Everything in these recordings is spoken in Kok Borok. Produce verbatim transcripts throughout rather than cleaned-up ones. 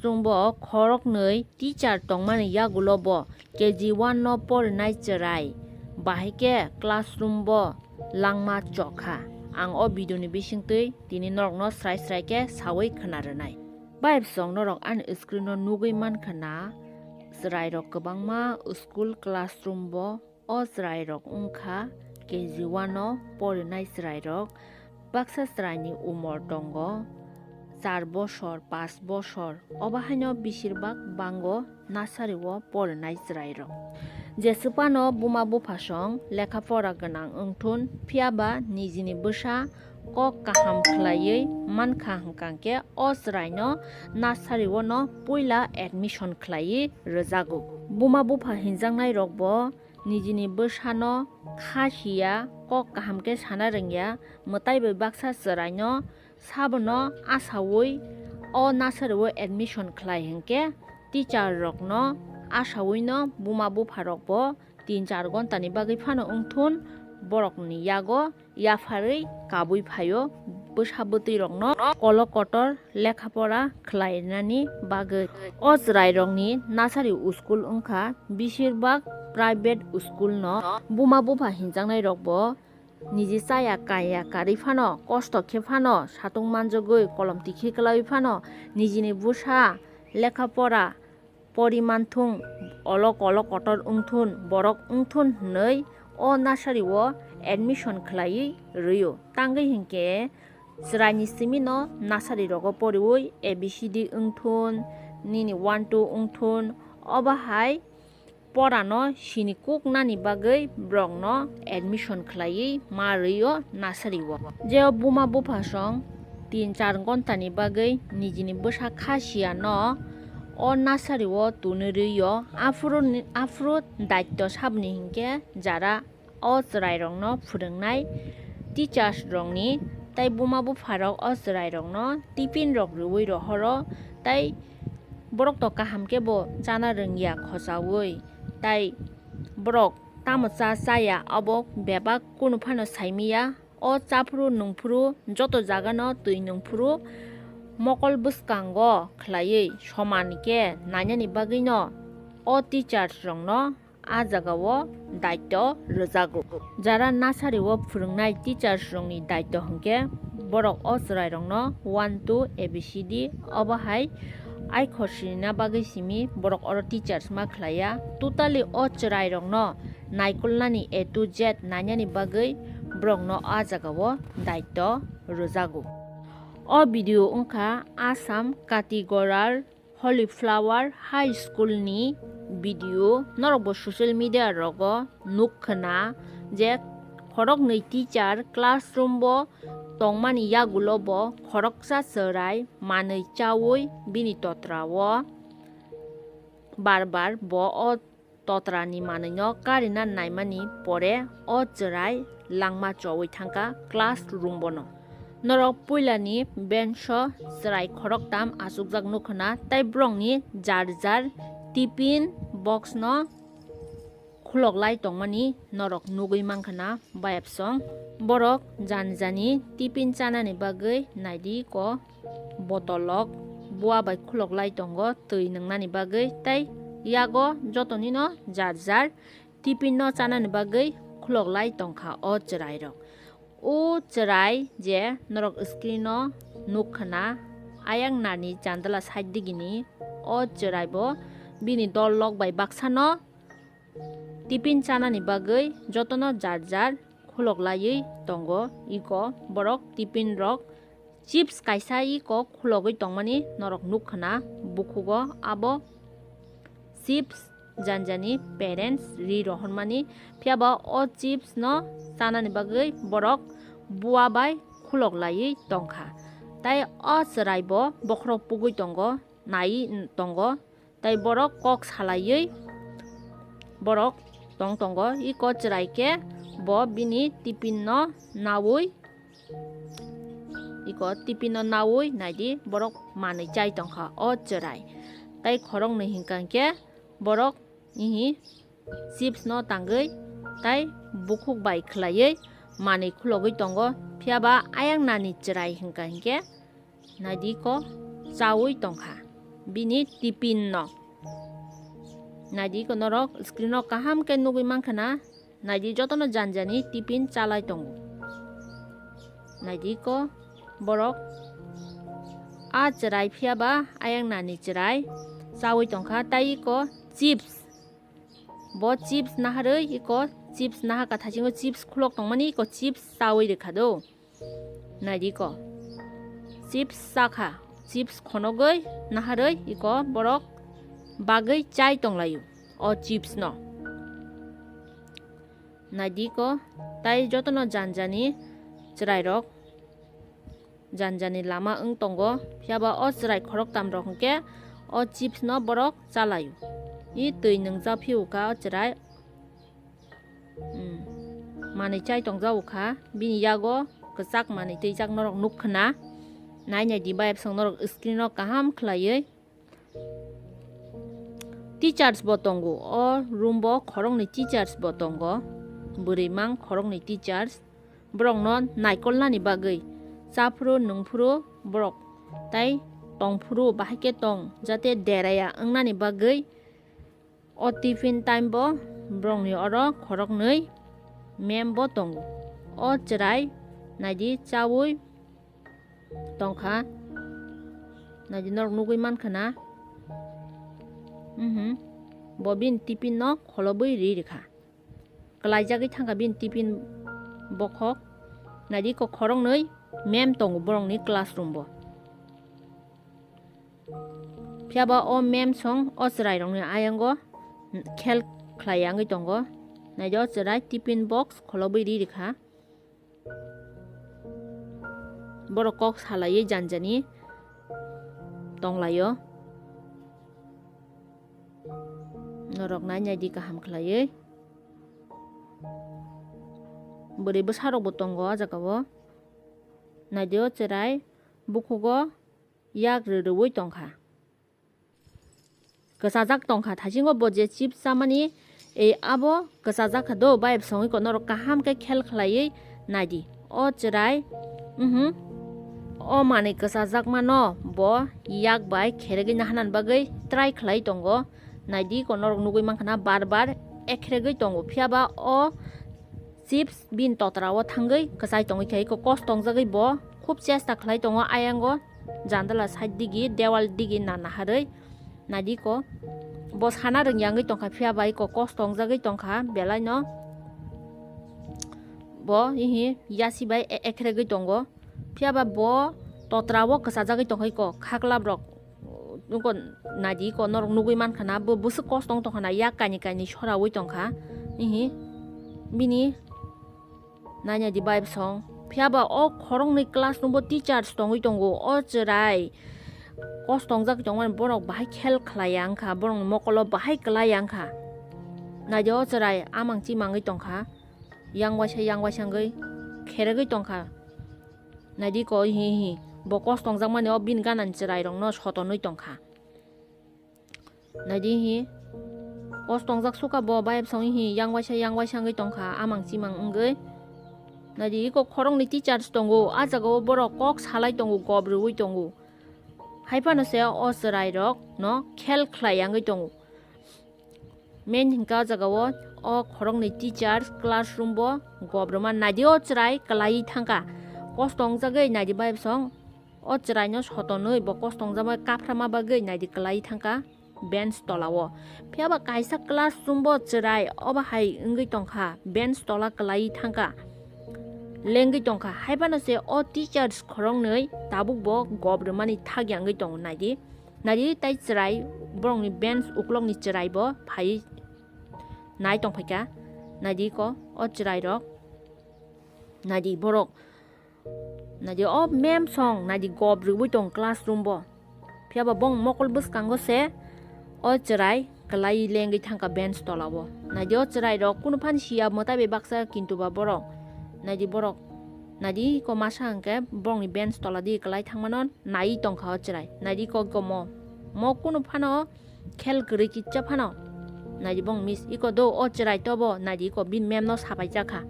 Chwngbo khoroknwi teacher tongmani yagulo bo K G one no porinai chwrai, bahai khe classroom bo langma chokha. Ang o video ni bisingtwi tini norokno srai srai khe sawi khna rwnai. Bayapsong norok ani screen o nugwi mankha na, chwrairok kwbangma school classroom bo. O chwrairok wngkha K G one o porinai chwrairok. Baksa chwraini umor tongo char bosor, panch bosor. Obo haino besirbak bango nursery o porinai chwrairok. Jeswk phano buma buphasong lekha pora gwnang wngthun, phiyaba nijini bwsa kok kaham khlaiwi mankha hwnkha khe o chwraino nursery o no puila admission khlaiwi rwjago. Buma bupha hinjaknai rokbo nijini bwsano kha siya, kok kaham khe sana rwngya, mwtai bai baksa chwraino sabono asaui o nursery o admission khlai hinkhe teacher rokno asaui no buma bupha rokbo tin char ghonta ni bagwi phano wngthun borokni yago yapharwi kabui phaio bwsa bwtwi rokno kolo kotor lekha pora khlainani bagwi. O chwrai rokni nursery school wngkha besirbak private school no. Buma bupha hinjaknai rokbo niji chaya kaya karwi phano, kosto khe phano, satung manjagwi, kolom tikhi kwlaiwi phano nijini bwsa lekha pora porimanthung, olok olok kotor wngthun, borok wngthun hwnwi o nursery o admission khlaiwi rwio. Tangwi hinkhe chwraini simino nursery rogo poriwi A B C D wngthun, nini one two wngthun, obo hai porano sini kuk nani bagwi borokno admission khlaiwi ma rwio nursery o. Je o buma buphasong tin char ghonta ni bagwi nijini bwsa kha siya no o nursery o tuni rwio, aphuru ni, aphuru daityo saboni hinkhe jara o chwrai rokno phwrwngnai teachers rokni, tai buma bupha rok o chwrai rokno tiffin rok rwui rohoro, tai borok to kaham khe bo chana rwngya khochaui, tai borok tamo cha chaya abo bebak kunu phano saimiya. O chaphuru nungphuru joto jagano twi nungphuru mokol bwskango khlaiwi soman khe nainani bagwino o teachers rokno a jagao daityo rwjago. Jara nursery o phwrwngnai teachers rokni daityo hinkhe borok o chwrai rokno one two A B C D obo hai aikhor sinina bagwi simi borok oro teachers ma khlaiya. Totally o chwrai rokno naikolnani A to Z nainani bagwi borokno a jagao daityo rwjago. O video wngkha Assam Katigorar Holy Flower High School ni video. Norok bo social media rogo nuk khna je khoroknwi teacher classroom bo tongmani yagulo bo khoroksa chwrai manwi chaui bini totra o bar bar bo o totra ni manwi no karina naimani pore o chwrai langma choui thangkha class room bono. Norok puila ni bench o chwrai khoroktam achukjak nukhwna tei borok ni jar jar tiffin box no khulok lai tongmani norok nugui mankha na. Bayapsong borok jani jani tiffin chanani bagwi naidi ko botolok bua bai khulok lai tongo twi nwngnani bagwi, tei yago jotonino jar jar tiffin no chanani bagwi khulok lai tongkha o chwrai rok. O chwrai je norok screen o nukha na, ayang nani chandala side digini o chwrai bo bini dol lok bai baksa no tiffin chanani bagwi jotono jar jar khulok laiwi tongo. Iko borok tiffin rok chips kaisa iko khulogwi tongmani norok nukha na bukhugo. Abo chips jani jani parents ri rohormani, phiyaba o chips no chanani bagwi borok bua bai khulok laiwi tongkha. Tai o chwrai bo bokhorok pugwi tongo, nai tongo. Tai borok kok salaiwi borok tong tongo. Iko chwrai khe bo bini tiffin no naui, iko tiffin no naui naidi borok manwi chai tongkha o chwrai. Tai khoroknwi hinkha hinkhe borok ihi chips no tangwi tai bukhuk bai khwlaiwi manwi khulogwi tongo. Phiyaba ayang nani chwrai hinkha hinkhe naidi ko chaui tongkha. bini tiffin no. Naidi ko norok screen o kaham khe nugwi mankha na, naidi jotono janjani tiffin chalai tongo. Naidi ko borok a chwrai phiya ba ayang nani chwrai chawi tongkha, tai ko chips. Bo chips naharwi iko chips nahaka thaisingo chips khulok tongmani iko chips chawi rikha do. Naidi ko. Chips chakha. Chips khonogwi naharwi iko borok bagwi chai tonglaio o chips no. Naidi ko tai jotono janjani chwrairok janjani lama wng tongo, phiya ba o chwrai khoroktam rok hwnkhe o chips no borok chalaio. I twi nwngjak phiyokha o chwrai, hmm, manwi chai tongjak kha, bini yago kwchak manwi twijak norok nukha na. Nai naidi bayapsong norok screen o kaham khwlaiwi. Teachers bo tongo, o room bo khoroknwi teachers bo tongo, bwrwi mang khoroknwi teachers. Borokno naikolnani bagwi, chaphuru nungphuru borok tai tongphuru bahai khe tong, jate deraya wngnani bagwi. O tiffin time bo borokni oro khoroknwi mem bo tongo. O chwrai naidi chawi tongkha, naidi norok nugwi mankha na. Mhm. Bo bini tiffin no kholobwi ri rikha. Kwlaijagwi thangkha bini tiffin bokhok. Naidi ko khoroknwi mem tongo borokni classroom bo. Phiya ba o mem song o chwrairokni ayango khel khlai yangwi tongo. Naidi o chwrai tiffin box kholobwi ri rikha. Borok kok salaiwi janjani tonglaio. Norok nai naidi kaham khlaiwi. Bwrwi bwsarokbo tongo o jagao. Naidi o chwrai bukhugo yak rwrwui tongkha. Kwchajak tongkha thaisingo bo je chips chamani, ei abo kwchajak kha do, bayapsongwi ko norok kaham khe khel khlaiwi naidi. O chwrai, mhm, o manwi kwchajakmano bo yak bai kheregwi nahanani bagwi try khlai tongo. Naidi ko norok nugwi mankha na bar bar ekhregwi tongo, phiya ba o chips bini totra o thangwi kwchai tongwi khe iko kos tongjagwi bo khub chesta khlai tongo ayango jandala side digi dewal digi na naharwi. Naidi ko bo sana rwngya wngwi tongkha, phiya ba iko kos tongjagwi tongkha belai no bo ihi yasi bai e- ekhregwi tongo. Phiya ba bo totra o kwchajagwi tongkha iko khaklap rok. Nuko naidi ko norok nugwi mankha na bo bwswk kos tong tongkha na yak kaini kaini sorawi tongkha. Ihi bini nai naidi bayapsong. Phiya ba o khoroknwi classroom bo teachers tongwi tongo. O chwrai kos tongjak tongmani borok bahai khel khlai ya wngkha, borokni mokolo bahai kwlai ya wngkha. Naidi o chwrai amang chimangwi tongkha. Yang waisa yang waisa wngwi kheregwi tongkha. Naidi ko hi hi bo kos tongjakmani o bini ganani chwrairokno sotonwi tongkha. Naidi hi kos tongjak suka bo bayapsongwi hi yang waisa yang waisa wngwi tongkha amang chimang wngwi. Naidi iko khoroknwi teachers tongo, a jagao borok kok salai tongo, gop rwui tongo. Haiphano se o chwrairokno khel khlai yangwi tongo. Main hinkhe o jagao o khoroknwi teachers classroom bo gop rwma naidi o chwrai kwlaiwi thangkha. Kos tongjagwi naidi bayapsong o chwraino sotonwi bo kos tongjakma kaphrama bagwi naidi kwlaiwi thangkha bench tolao. Phiya ba kaisa classroom bo chwrai obo hai wngwi tongkha, bench tola kwlaiwi thangkha, lengwi tongkha. Haiphano se o teachers khoroknwi tabuk bo gop rwmani thak yangwi tongo naidi. Naidi tai chwrai borokni bench uklokni chwrai bo phaiwi nai tongphaikha. Naidi ko o chwrairok, naidi borok, naidi o mem song naidi gop rwui tong classroom bo. Phiya ba bong mokol bwskango se o chwrai kwlai lengwi thangkha bench tolao. Naidi o chwrairok kunu phani siya mwtai bai baksa kintu ba borok, naidi borok, naidi ko masa hwnkhe borokni bench tola di kwlai thangmano naiwi tongkha o chwrai. Naidi ko iko mo, mo kunu phano khel kwrwi kitsa phano. Naidi bong miss iko do o chwrai tobo, naidi iko bini mem no sapai jakha.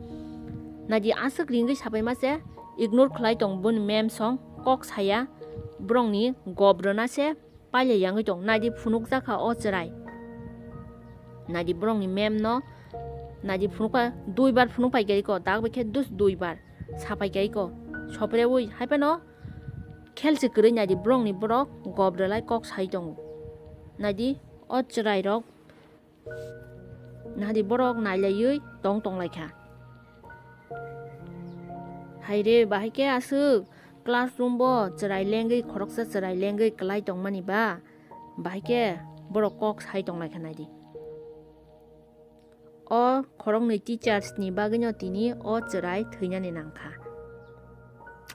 Naidi aswk ringwi sapai ma se ignore khlai tong boni mem song kok saya, borokni gop rwna se pailai yangwi tong. Naidi phunukjakha o chwrai. Naidi borokni mem no, naidi phunukha, duibar phunuk paikha iko, dak bai khe dus duibar sapaikha iko. Sopreui haiphano khel se kwrwi naidi borokni borok gob rwlai kok sai tongo. Naidi o chwrairok naidi borok nailaiwi tong tonglaikha. Haire, bahai khe aswk classroom bo chwrai lengwi, khoroksa chwrai lengwi kwlai tongmani ba, bahai khe borok kok sai tonglaikha naidi. O khoroknwi teachers ni bagwino tini o chwrai thwinani nangkha.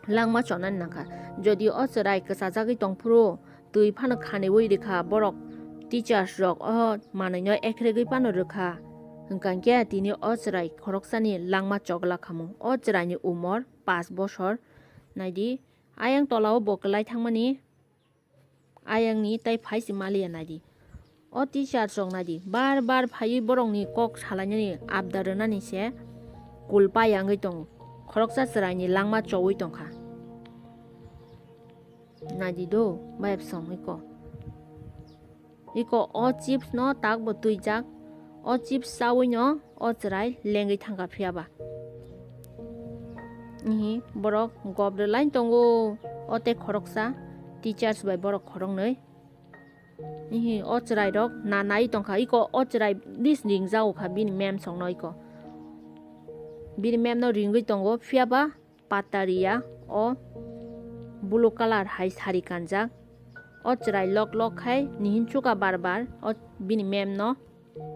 Langma chonani nangkha. Jodi o chwrai kwchajagwi tongphuru, twi phano khaniui rwkha borok, teachers rok o manwino ekhregwi phano rwkha, hwnkha khe tini o chwrai khoroksani langma chogla khamu. O chwraini umor pash bosor. Naidi, ayang tolao bo kwlai thangmani, ayangni tai phai se maliya naidi. O teachers rok naidi, bar bar phaiwi borokni kok salainani abdar rwnani se kul paya wngwi tongo. Khoroksa chwraini langma chowi tongkha. Naidi do, bayap song iko. Iko o chips no tak bo twijak. O chips chawi no o chwrai lengwi thangkha phiya ba. Ihi borok gob rwlai tongo. O tei khoroksa teachers bai borok khoroknwi. Ihi o chwrai rok na nai tongkha. Iko o chwrai dis ringjago kha bini mem song no iko. Bini mem no ringwi tongo phiya ba patariya o blue colour hai sari kanjak. O chwrai lok lok khai nihinchuka bar bar o bini mem no.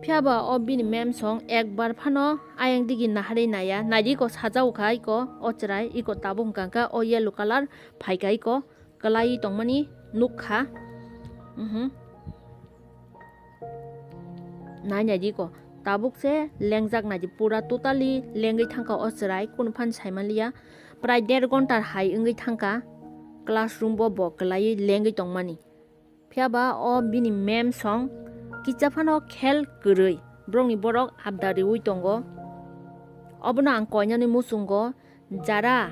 Phiya ba o bini mem song ekbar phano ayang digi naharwi naiya. Naidi ko sajao khai ko o chwrai, iko tabuk hwnkha khe o yellow colour phaikha iko kwlaiwi tongmani nukha. Mhm. Nai naidi ko tabuk se lengjak naidi, pura totally lengwi thangkha o chwrai, kunu phan saimanliya. Prai der ghonta hai wngwi thangkha classroom bo, bo kwlaiwi lengwi tongmani. Phiya ba o bini mem song kisa phano khel kwrwi, borokni borok abda riui tongo. Obono ang koinani muchungo, jara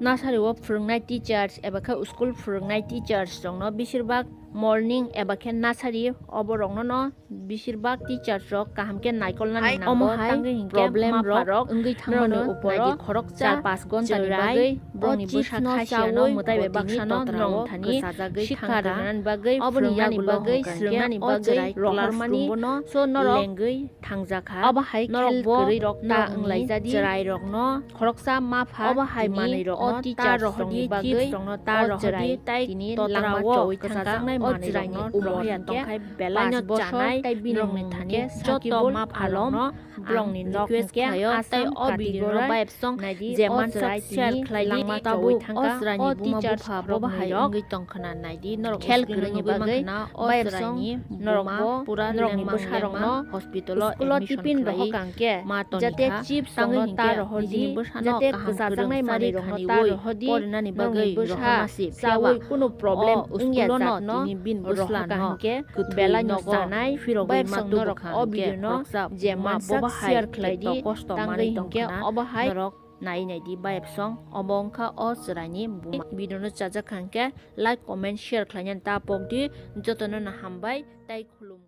nursery o phwrwngnai teachers eba khe school phwrwngnai teachers rokno besirbak morning eba khe nursery obo rokno no besirbak teachers rok kaham khe naikolnani nango, omo hai tangwi hinkhe problem rok wngwi thangmani uporo khoroksa char pas ghonta ni bagwi borokni bwsa khasiano mwtai bai baksa no nong thani sikha rwnani bagwi, oboni yagulo bagwi srwngnani bagwi rohormani, so norok lengwi thangjakha. Obo hai norok khel bo kwrwi rok ta wnglaijadi, chwrai rokno khoroksa mapha obo hai manwi rokno ta rohordi, chips rokno ta rohordi, tai tini langma chowi thangjaknai manwi rokno rohorya tongkhai belai no chanai, tai bini mung thani joto mapha rokno borokni nok request khayo, tei o video no bayapsong je mansak share khlai di, langma tabuk o chwraini buma bupha bo bahai wngwi tong khna nai di, norok khel kwrwini bagwi bayapsong norok bo pura norokni bwsa rokno hospital o school o tiffin rohor kangkhe ma toni kha, jate chips rokno ta rohor di, jate kwchajaknai manwi rokno ta rohor di, porinani bagwi rohorma se phiya ba kunu problem wngya jatno rohor kha hwnkhe belai no chanai, bayapsong norok o video no je mansak share khlai di, tangwi hinkhe obo hai norok nai nai di bayapsong. Obo wngkha o chwraini buma. Video no chajak kha hwnkhe like, comment, share khlainani ta pok di. Jotono no hambai tai khulum.